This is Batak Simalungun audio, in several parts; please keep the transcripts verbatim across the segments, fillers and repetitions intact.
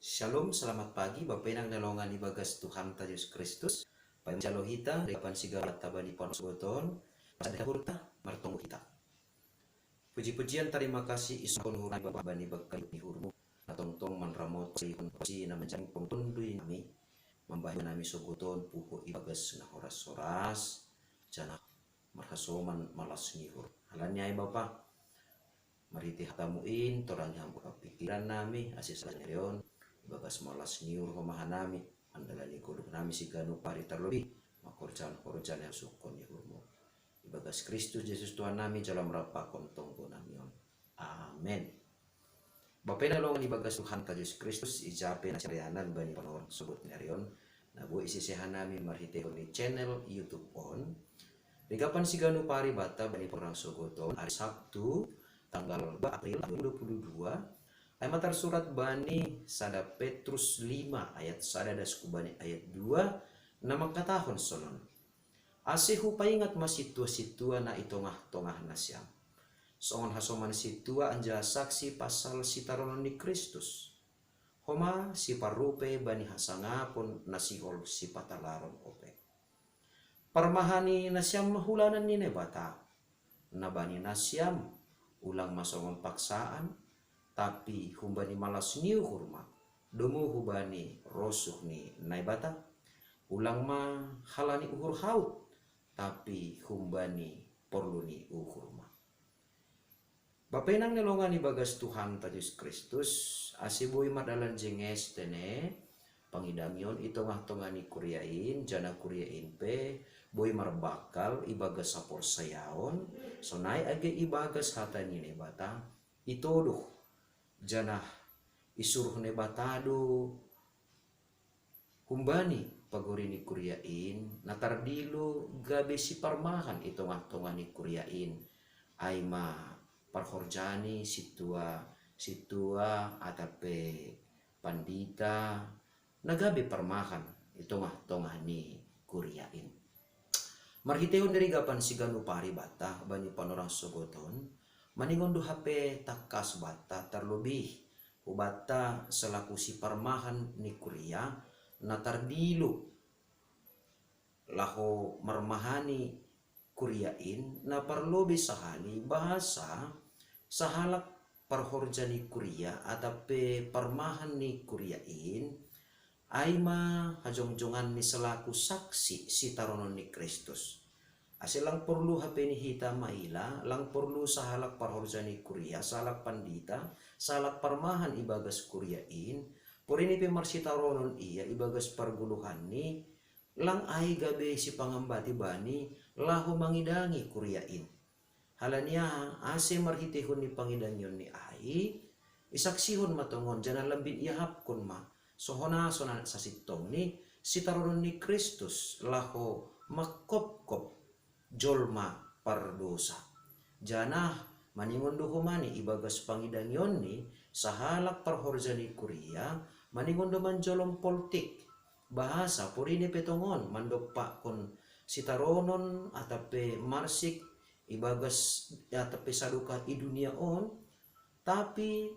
Shalom, selamat pagi, Bapenang na longan ibagas Tuhanta Jesus Kristus. Paima jalo hita, di gapan sigala tabani pon sogoton, sada hurta, martonggo hita. Puji-pujian, tarima kasih, isongkon hurang Bapa bani bakal ni hurmu, na tongtong manramot ihon posi na manjadi pongtondui nami, mambahen nami sogoton puho ibagas na horas-horas, janah marhasoman malas ni uhur. Alani ai Bapa, marhitei hatamu in, torangi Ham Bapa pikiran nami, ase sada ni ari on, ibagas malas ni uhur homa hanami, mandalani goluh nami siganup ari tarlobih, mangkorjahon horja na ihasohkon ni uhurmu. Ibagas Kristus Jesus Tuhan nami, jalo marampakon tonggo nami on. Amen. Bapenang na longan ibagas Tuhanta Jesus Kristus, ija pe na siarianan bani panorang sogot ni ari on, na boi isisehannami marhiteihon ni channel YouTube on. Di gapan siganup ari banta bani panorang sogot on, ari Sabtu, tanggal dua April dua ribu dua puluh dua, ai ma tarsurat bani sada Petrus lima ayat sada das hubani ayat dua, na mangkatahon sonon: Ase hupaingat ma sintua-sintua na i tongah-tongah nasiam, songon hasoman sintua anjaha saksi pasal sitaronon ni Kristus, homa siparrupei bani hasangapon na sihol sipatalaron ope. Parmahan ni nasiam ma hulanan ni Naibata, na bani nasiam, ulang ma songon paksaan, tapi humbani malas ni uhur ma, domu hubani rosuh ni Naibata. Ulang ma halani uhur haut, tapi humbani porlu ni uhur ma. Bapenang na longan ibagas Tuhanta Jesus Kristus, ase boi mardalan jenges tene pangidangion i tongah-tongah ni kuria in, janah kuria in pe boi marbangkal ibagas haporsayaon, sonai age ibagas hata ni Naibata, itodoh, janah isuruh Naibata do humbani pagori ni kuria in, na tardilo gabe siparmahan i tongah-tongah ni kuria in, ai ma parhorja ni sintua, sintua atap pe pandita, na gabe parmahan i tongah-tongah ni kuria in. Marhiteihon di ari gapan siganup ari banta bani panorang sogot on, maningon do hape tangkas banta tarlobih hubanta selaku siparmahan ni kuria, na tardilo laho marmahani kuria in, na parlobei sahali bahasa sahalak parhorja ni kuria atap pe parmahan ni kuria in, ai ma hajongjonganni selaku saksi sitaronon ni Kristus. Ase lang porlu hape ni hita maila, lang porlu sahalak parhorja ni kuria, sahalak pandita, sahalak parmahan ibagas kuria in, porini pe marsitaronon ia ibagas pargoluhanni, lang ai gabe sipangambati bani laho mangidangi kuria in. Halani aha? Ase marhiteihon ni pangidangionni ai, isaksihon ma tongon, janah lambin iahapkon ma, sohona-sona sasintongni sitaronon ni Kristus laho mangkopkop jolma pardosa. Janah maningon do homa ni ibagas pangidangionni sahalak parhorja ni kuria, maningon do manjolom poltik, bahasa porini pe tongon mandompakkon sitaronon atap pe marsik ibagas atap pe sadokah i dunia on, tapi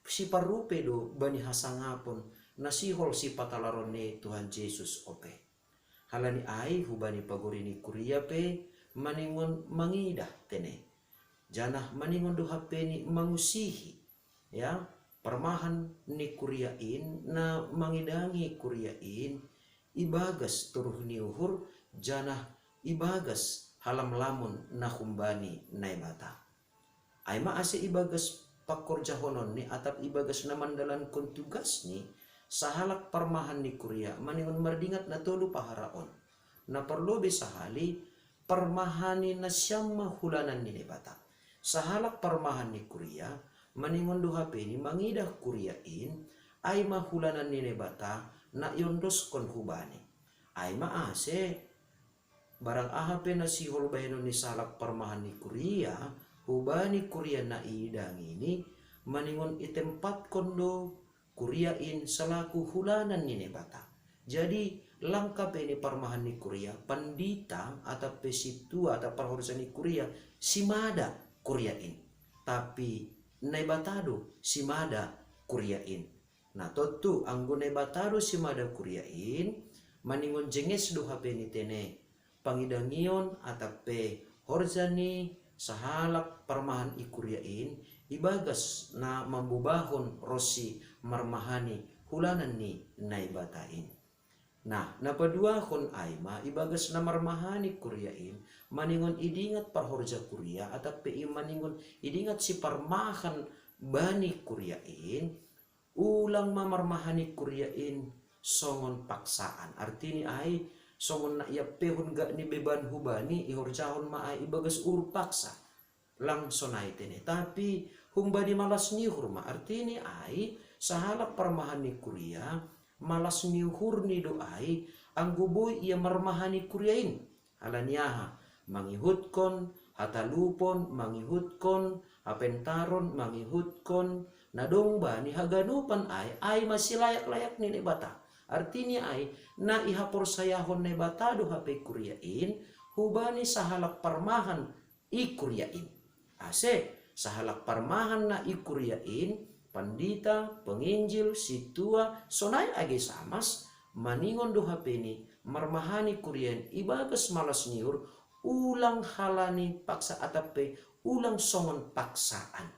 siparrupei do bani hasangapon na sihol sipatalaron ni Tuhan Jesus ope. Halani ai hubani pagori ni kuria pe maningon mangidah tene, janah maningon do hape ni mangusihi, ya, parmahan ni kuria in, na mangidangi kuria in ibagas toruh ni uhur, janah ibagas halamlamon na humbani Naibata. Ai ma ase ibagas pangkorjahononni atap ibagas na mandalankon tugasni, sahalak parmahan ni kuria maningon mardingat na tolu pahara on. Na parlobei sahali, parmahani nasiam ma hulanan ni Naibata. Sahalak parmahan ni kuria, maningon do hape ni mangidah kuria in, ai ma hulanan ni Naibata na iondoskon hubani. Ai ma ase, barang aha pe na sihol bahenon ni sahalak parmahan ni kuria hubani kuria na iidangini, maningon itempatkon do kuria in selaku hulanan ni Naibata. Jadi, langka pe ni parmahan ni kuria, pandita atap pe sintua atap parhorja ni kuria, simada kuria in. Tapi Naibata do simada kuria in. Na tontu anggo Naibata do simada kuria in, maningon jenges do hape ni tene pangidangion atap pe horja ni sahalak parmahan i kuria in, ibagas na mambobahon ronsi marmahani hulanan ni Naibata in. Nah, na paduahon ai ma ibagas na marmahani kuria in, maningon idingat parhorja kuria atap pe i maningon idingat siparmahan bani kuria in, ulang ma marmahani kuria in songon paksaan. Artini ai, songon na iampehon gak ni beban hubani ihorjahon ma ai ibagas uhur paksa. Lang sonai tene. Tapi humbani malas ni uhur ma. Artini ai, sahalak parmahan ni kuria, malas ni uhurni do ai, anggo boi ia marmahani kuria in. Alani aha? Mangihutkon hatalupon, mangihutkon hapentaron, mangihutkon na dong bani haganupan ai, ai ma silayak-layak ni Naibata. Artini ai, na ihaporsayahon Naibata do hape kuria in, hubani sahalak parmahan i kuria in. Ase, sahalak parmahan na i kuria in, pandita, penginjil, sintua, sonai age samas, maningon do hape ni marmahani kuria in ibagas malas ni uhur, ulang halani paksa atap pe ulang songon paksaan.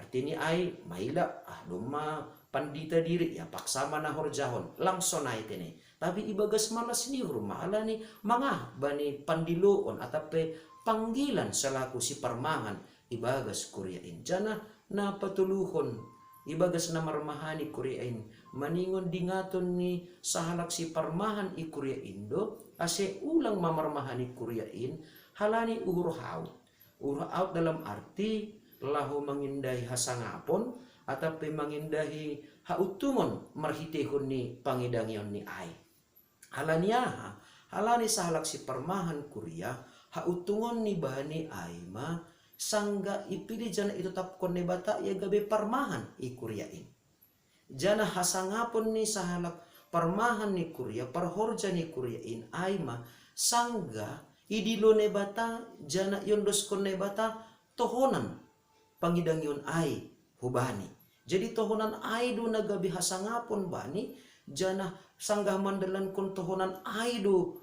Artini ai, maila, ah, domma pandita diri, ia paksa ma na horjahon, lang sonai tene. Tapi ibagas malas ni uhur ma alani mangah bani pandiloon atap pe panggilan selaku siparmahan ibagas kuria in. Janah na patoluhon ibagas na marmahani kuria in, maningon dingaton ni sahalak siparmahan i kuria in do, ase ulang ma marmahani kuria in, halani uhur haut. Uhur haut dalam arti laho mangindahi hasangapon, atap pe mangindahi hauntungon marhiteihon ni pangidangion ni ai. Halani aha? Halani sahalak siparmahan kuria, hauntungon ni bani ai ma sanggah ipilih janah itotapkon Naibata ia gabe parmahan i kuria in. Janah hasangapon ni sahalak parmahan ni kuria, parhorja ni kuria in ai ma sanggah idilo Naibata, janah iondoskon Naibata tohonan pangidangion ai hubani. Jadi tohonan ai do na gabe hasangapon bani, janah sanggah mandalankon tohonan ai do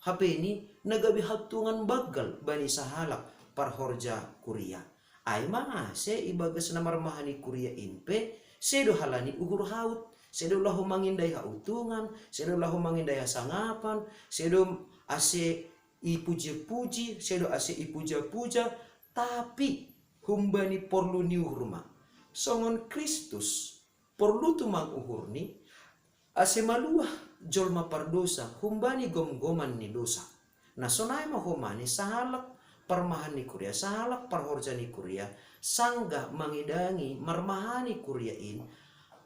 hape ni na gabe hauntungan banggal bani sahalak parhorja kuria. Ai ma ase ibagas na marmahani kuria in pe, sedo halani uhur haut, sedo laho mangindahi hauntungan, sedo laho mangindahi hasangapan, sedo ase ipuji-puji, sedo ase ipuja-puja, tapi humbani porlu ni uhur ma. Songon Kristus, porlu tumang uhurni, ase maluah jolma pardosa humbani gomgoman ni dosa. Na sonai ma homani sahalak parmahan ni kuria, sahalak parhorja ni kuria, sanggah mangidangi marmahani kuria in,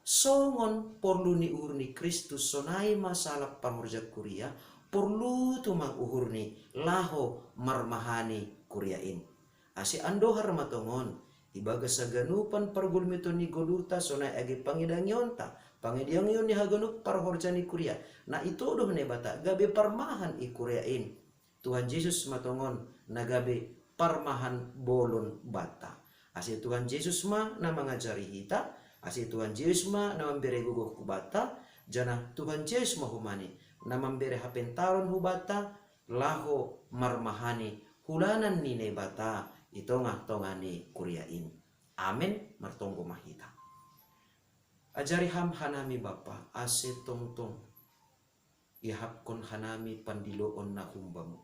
songon porlu ni uhur ni Kristus, sonai ma sahalak parhorja kuria porlu tumang uhurni laho marmahani kuria in. Ase andohar ma tongon, ibagas haganupan pargulmiton ni goluhta, sonai age pangidangionta, pangidangion ni haganup parhorja ni kuria, na itodoh Naibata gabe parmahan i kuria in. Tuhan Jesus ma tongon na gabe parmahan bolon banta. Ase Tuhan Jesus ma na mangajari hita, ase Tuhan Jesus ma na mambere gogoh hubanta, janah Tuhan Jesus ma homani na mambere hapentaron hubanta, laho marmahani hulanan ni Naibata i tongah-tongah ni kuria in. Amen. Martonggo ma hita. Ajari Ham hanami Bapa, ase tongtong iahapkon hanami pandiloon na humbamu,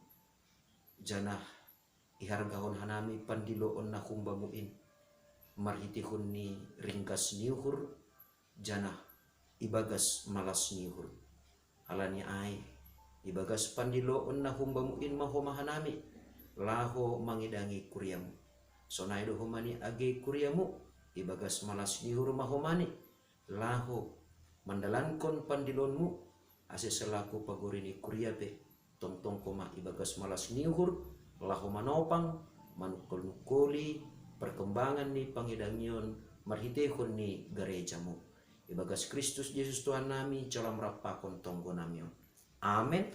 janah ihargahon hanami pandiloon na humbamu in, marhiteihon ni ringgas ni uhur, janah ibagas malas ni uhur. Alani ai, ibagas pandiloon na humbamu in ma homa hanami, laho mangidangi kuriamu. Sonai do homani age kuriamu, ibagas malas ni uhur ma homani, laho mandalankon pandiloonmu, ase selaku pagori ni kuria pe, tongtongko ma ibagas malas ni uhur, laho manopang, manungkol-nungkoli perkembangan ni pangidangion marhiteihon ni garejamu. Ibagas Kristus Jesus Tuhan nami, jalo am rap pakon tonggo nami on. Amen.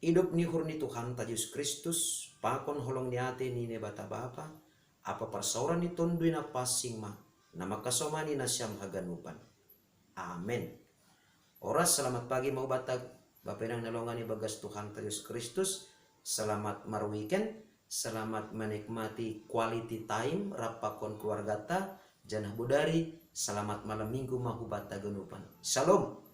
Idop ni uhur ni Tuhanta Jesus Kristus, pakon holong ni ate ni Naibata Bapa, ampa parsaoran ni Tonduy Napansing ma, Na makasomani na siam haganupan. Amen. Oras, selamat pagi mau batag. Bapenang nalongani bagas Tuhan Yesus Kristus. Selamat marweekend. Selamat menikmati quality time rapakon keluargata. Janah bodari, selamat malam minggu mahubata ganupan. Shalom.